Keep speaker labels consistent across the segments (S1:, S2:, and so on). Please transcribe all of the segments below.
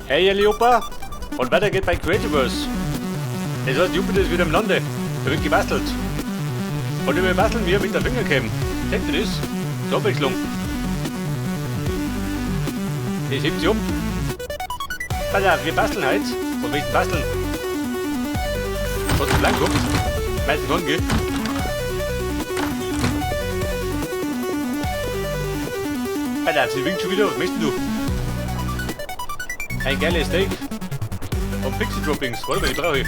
S1: Hey Eliopa, und weiter geht bei Creativerse. Das heißt, Jupiter ist wieder im Lande. Da wird gebastelt. Und wir basteln wir mit der Fingercam. Seht ihr das? Zur Abwechslung. Das hebt sich um. Pass auf, wir basteln heute. Was möchten basteln? Was du lang guckt? Meistens schon, gell? Pass auf, sie winkt schon wieder. Was möchtest du? Ein geiles Steak. Und Pixie Droppings. Warte mal, die brauche ich.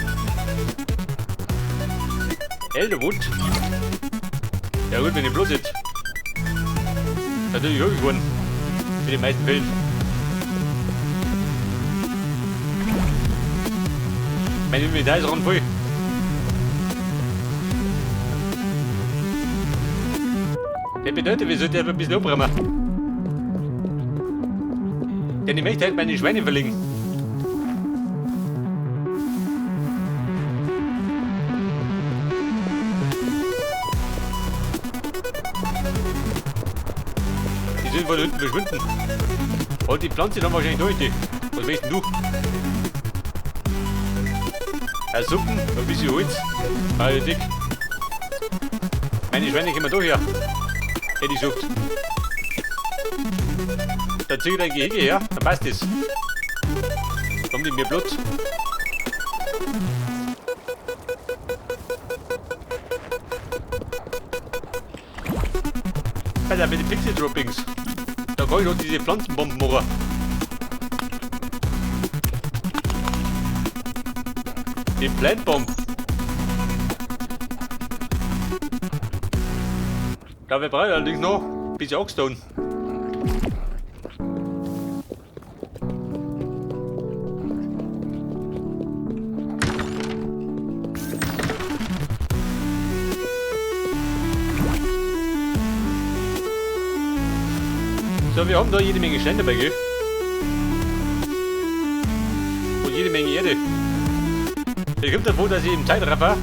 S1: Elderwood. Ja gut, wenn ich bloß jetzt. Natürlich höher geworden. In den meisten Fällen. Mein Inventar ist randvoll. Das bedeutet, wir sollten ein bisschen abräumen. Denn ich möchte halt meine Schweine verlegen. Die sind von hinten verschwunden. Und die Pflanze dann wahrscheinlich durch die. Was möchtest du? Ja, Suppen, ein bisschen Holz. Ah, ja, dick. Meine Schweine kommen da her. Hätte ich gesagt. Dann zieh ich dein Gehege her, dann passt das. Da haben die mehr Platz. Alter, mit den Pixie Droppings. Da kann ich doch diese Pflanzenbomben machen. Die Plant Bomb. Da wir brauchen allerdings noch ein bisschen Oakstone. So, wir haben da jede Menge Steine dabei, gell? Und jede Menge Erde. Ich kommt davon, dass ich im Zeitraffer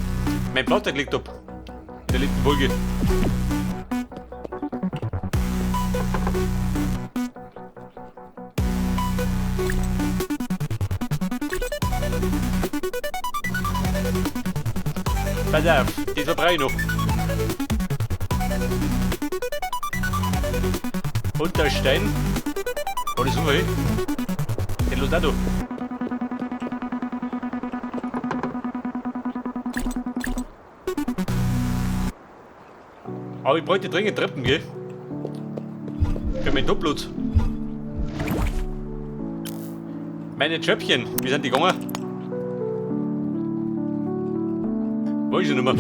S1: mein Pflaster gelegt hab. In der letzten Folge. Pass auf, das verbrauche ich noch. Und der Stein. Oh, das ist super, den los da. Aber ich bräuchte dringend Treppen, gell? Für mein Doppelutz. Meine Tröpfchen, wie sind die gegangen? Weiß ich nicht mehr.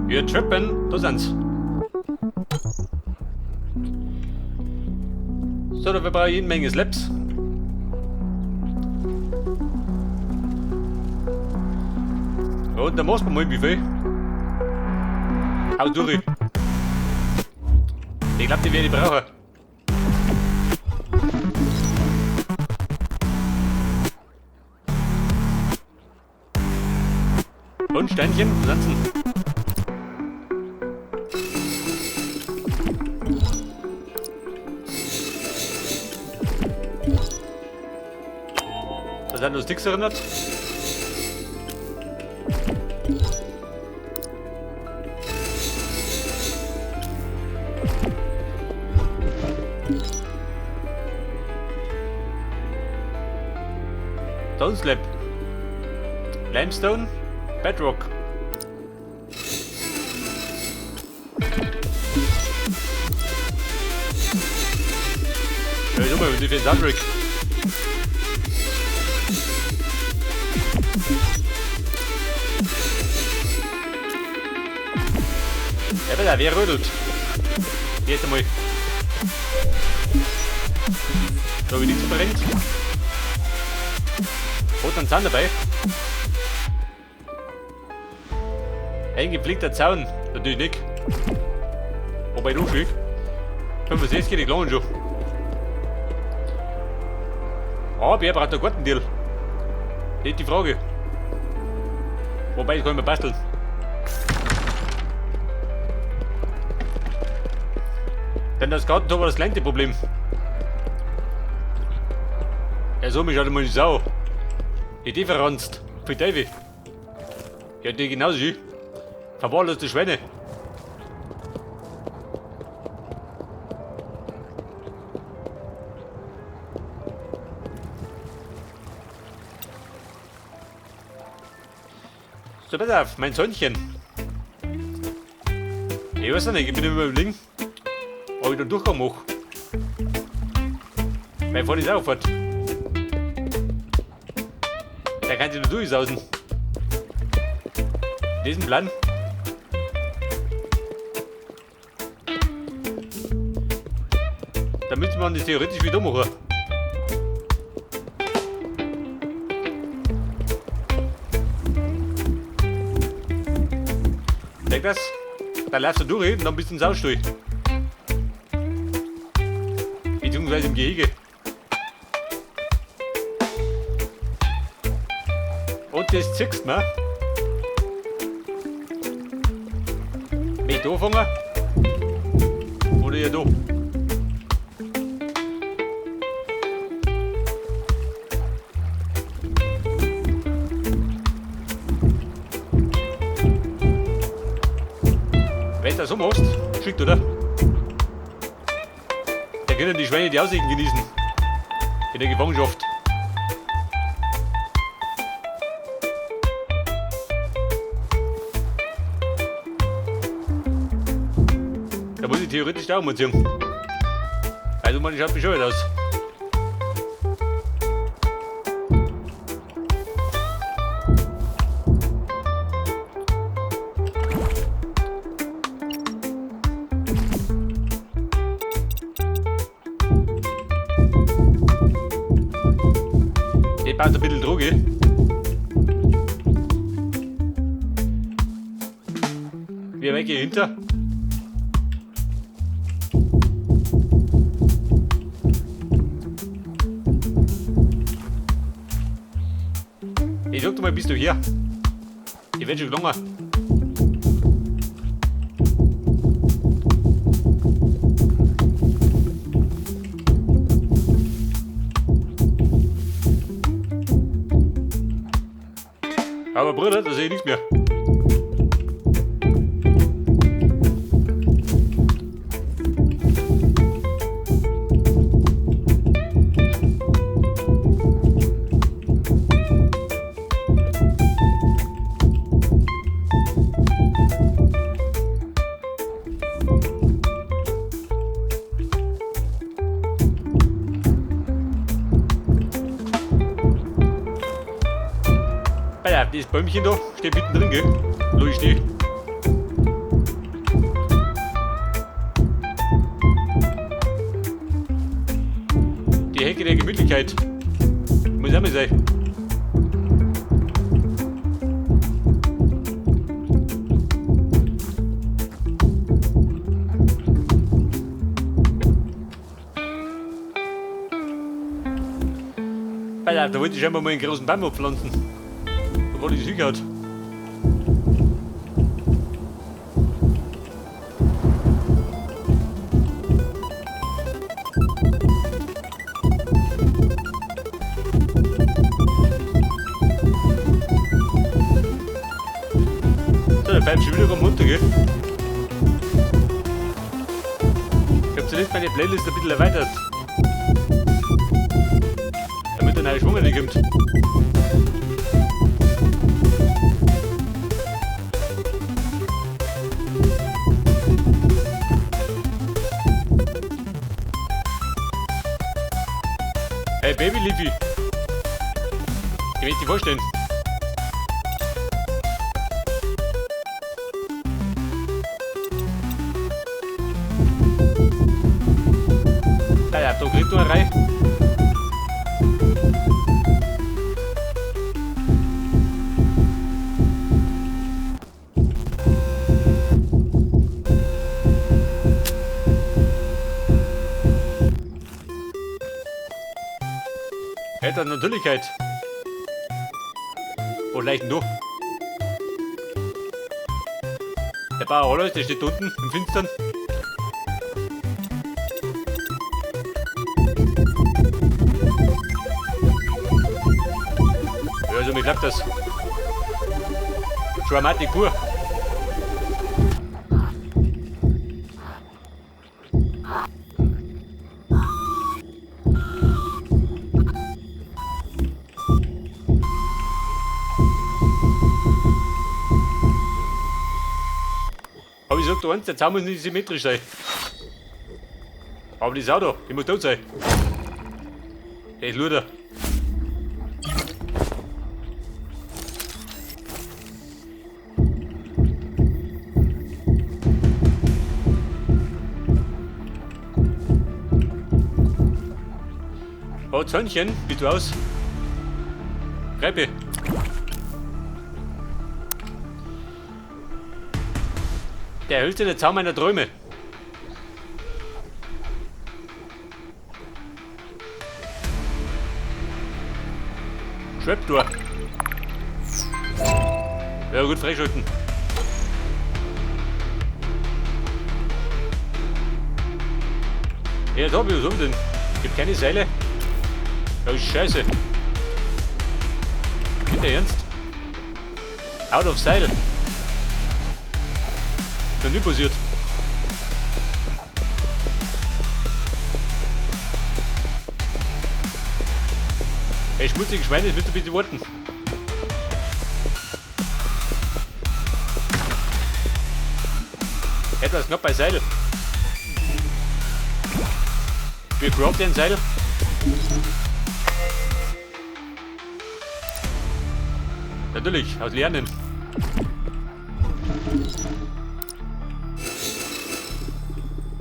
S1: Ja, Treppen, da sind's. So, da brauche ich jede Menge Slaps. Und da machst du mal wie viel. Hau durch. Ich glaube, die werde ich brauchen. Und Steinchen, wo sind sie? Da sind noch Sticks erinnert. Stone Slab. Limestone. Bedrock. Ja, ich mal, wie viel Sandrick. Ja, bitte, wer rödelt? Jetzt einmal. Da habe ich nichts verbrennt. Hat einen Zaun dabei. Ein gepflegter Zaun. Natürlich nicht. Wobei du schick. 65 die langen schon. Aber er braucht einen guten Deal. Nicht die Frage. Wobei, ich kann mir basteln. Denn das Gartentor war das kleinste Problem. Ja, so mich hat immer die Sau. Die Idee verranzt. Für Teufel. Ja, die genauso schön. Verwahrloste Schweine. So, pass auf, mein Söhnchen. Ich weiß nicht, ich bin immer überlegen, ob ich da Durchgang mache. Mein Vater ist auch fort. Da kann ich nur durchsausen. Diesen Plan. Da müsste man das theoretisch wieder machen. Denk das? Dann läufst du durch und dann bist du im Saustall. Beziehungsweise im Gehege. Und das ziehst du mir. Möchte ich anfangen? Oder ja da? Wenn du das so machst, geschickt, oder? Da können die Schweine die Aussichten genießen. In der Gefangenschaft. Da muss ich theoretisch da umziehen. Also man, ich hab mich schon aus. Ich baue ein bisschen Droge. Wir weg hier hinter. Ich sag dir mal, bist du hier? Ich werd schon gelangen. Aber Bruder, da sehe ich nichts mehr. Ja, das Bäumchen da steht mittendrin, gell? Lass ich stehen. Die Hecke der Gemütlichkeit. Muss auch mal sein. Alter, da wollte ich scheinbar mal einen großen Baum abpflanzen. Wo die sich hat. So, der pfeift schon wieder runter, gell? Ich hab zuletzt meine Playlist ein bisschen erweitert. Damit der neue Schwung nicht kommt. Hey Baby Leafy, ich möchte dir vorstellen. Naja, da kriegt du eine Reihe. Hätte Natürlichkeit. Wo leicht du? Der Bauer Alois, der steht unten im Finstern. Ja, also mir klappt das. Dramatik pur. Aber ich sag dir eins, der Zaun muss nicht symmetrisch sein. Aber die Sau da, die muss tot sein. Der ist Luder. Oh, Zönnchen, wie du aus? Treppe. Der hölzerne Zaun meiner Träume. Trapdoor. Ja gut, freischalten. Ja, da hab ich was denn? Gibt keine Seile. Ja, scheiße. Geht der ernst? Out of Seil. Ist noch nie passiert. Ey, schmutzigen Schweine, das müsst ihr bitte warten. Etwas knapp bei Seil. Wir craften ein Seil. Natürlich, aus Lernen.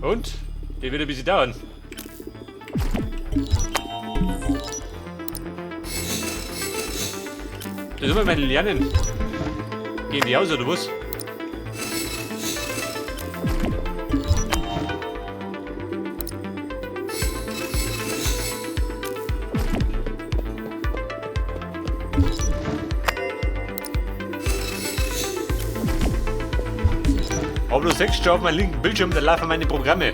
S1: Und? Der wird ein bisschen dauern. Das ist immer meine Lernen. Gehen die aus oder was? Aber du siehst schon auf meinem linken Bildschirm, da laufen meine Programme.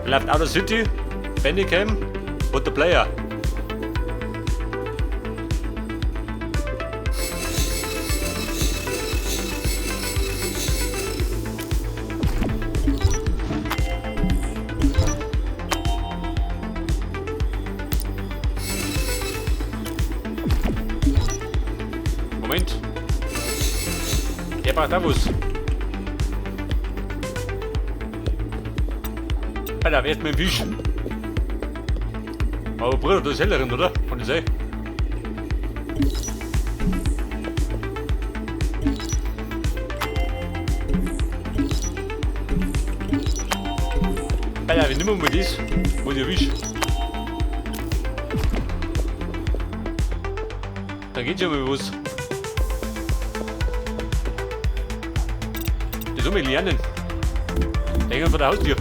S1: Da läuft Audacity, Bandicam und der Player. Moment. Der braucht auch was. Alter, wer ist mit dem Fisch? Aber Bruder, das ist Hellerin, oder? Kann ich sein? Alter, wie nehmen wir das? Wo ich erwisch. Dann geht schon mal was. Das soll man lernen. Hängen vor der Haustür.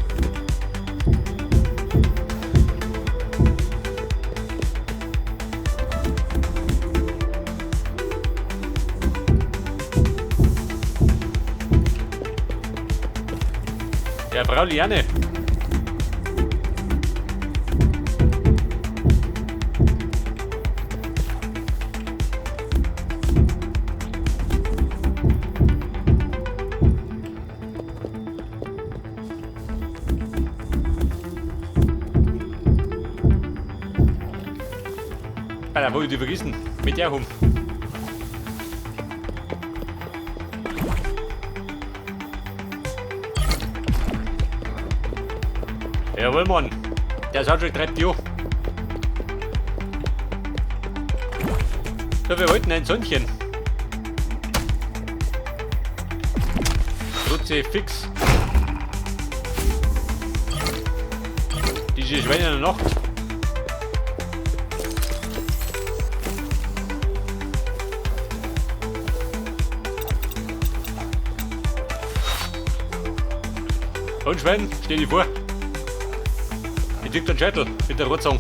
S1: Ja, brauche Liane. Alter, wo ich die vergessen? Mit der rum. Jawohl, Mann. Der Soundtrack treibt die an. So, wir wollten ein Sönnchen. Kruzifix. Diese Schweine in der Nacht. Und Schwein, stell dich vor. Ich krieg den Scheitel mit der Rotzung.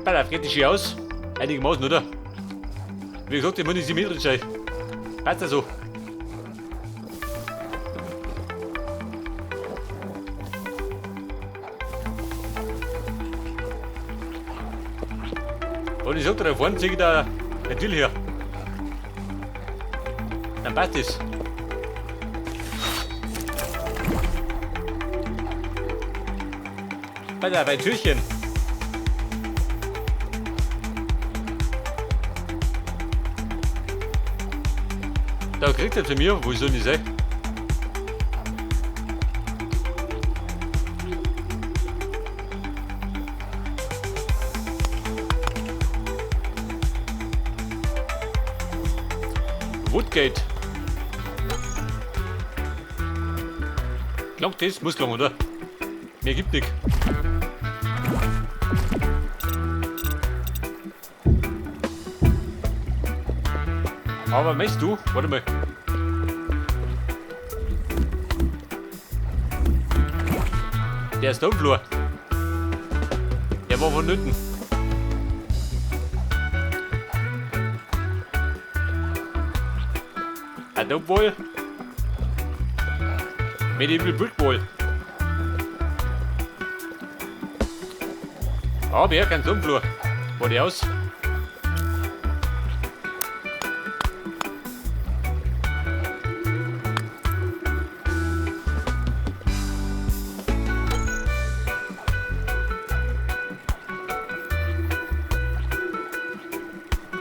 S1: Pass auf, geht die schön aus. Einigermaßen, oder? Wie gesagt, ich muss nicht symmetrisch sein. Passt ja so. Und ich sag dir, da vorne sehe ich da ein Dill her. Dann passt das. Pass auf, ein Türchen. Da kriegt er zu mir, wo soll ich sein? Woodgate. Klangt das? Muss lang, oder? Mehr gibt nicht. Aber möchtest du? Warte mal. Der Stonefloor. Der war vonnöten. Adobe Wall. Medieval Brick Wall. Aber ja, kein Stonefloor. War die aus?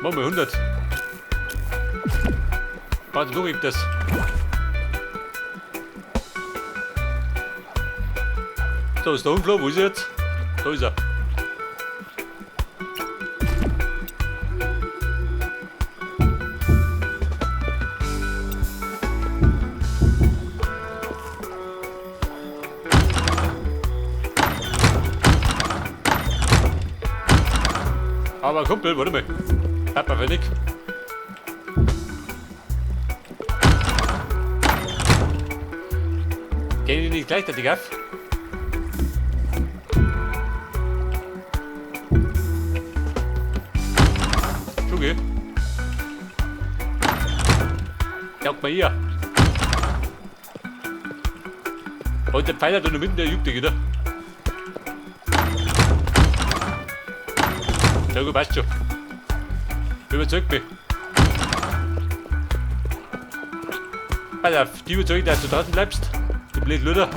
S1: Machen wir 100. Warte, so gibt das. So, Stonefloor, wo ist er jetzt? Da ist er. Aber Kumpel, warte mal. Papa, fertig. Gehen die nicht gleichzeitig auf? Schon geht. Taugt mal hier. Und der Pfeil hat da noch mitten der juckt dich, oder? Ja gut, passt schon. Überzeugt mich. Pass auf, die überzeugt, dass du draußen bleibst. Du blöd Luder.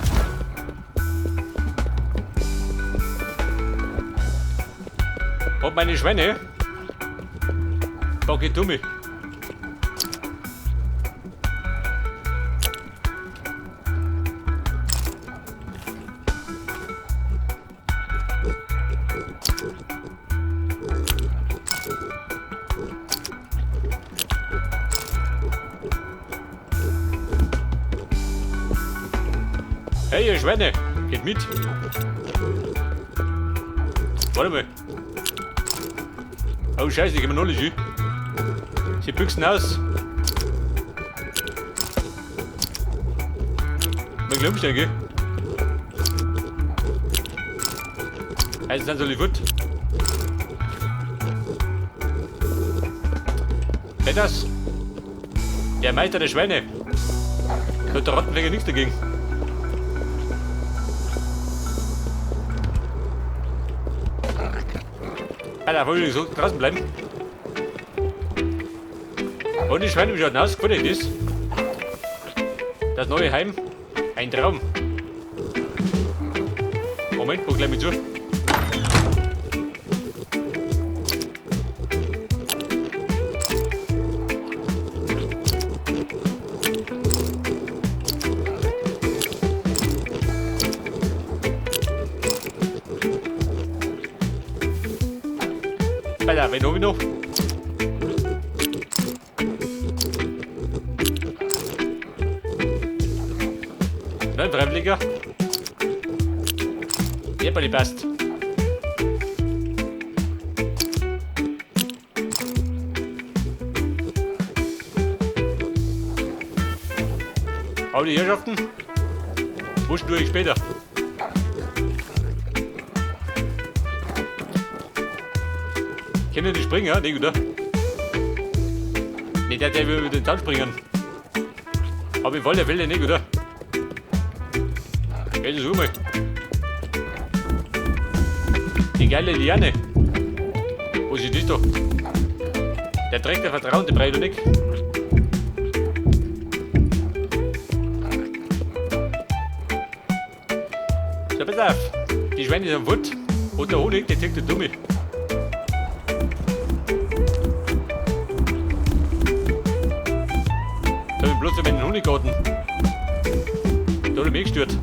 S1: Und meine Schweine. Da geht dumme. Hey, ihr Schweine, geht mit. Warte mal. Oh Scheiße, ich geh mir noch nicht hin. Sie büchsen aus. Mein Glumstein, gell? Also sind sie alle fort. Petters, der Meister der Schweine. Da hat der Rattenfänger nichts dagegen. Alter, wollte ich so draußen bleiben? Und die Schweine, wie schaut denn aus? Gefällt euch das? Das neue Heim. Ein Traum. Moment, wo gleich mit zu? Alter, wen hab ich noch? Nein, Freiwilliger. Ja, die passt. Aber die Herrschaften, wuschen durch später. Können die springen, ja? Nee, oder? Nee, der will über den Zaun springen. Aber ich wollte, will nicht, oder? Geh, such mal. Die geile Liane. Wo ist die da? Der trägt der Vertrauen, der braucht nicht. So, pass auf. Die Schweine sind wut. Und der Honig, der zieht der Dumme. Da hab ich bloß in den Honiggarten. Da hab ich mich gestört.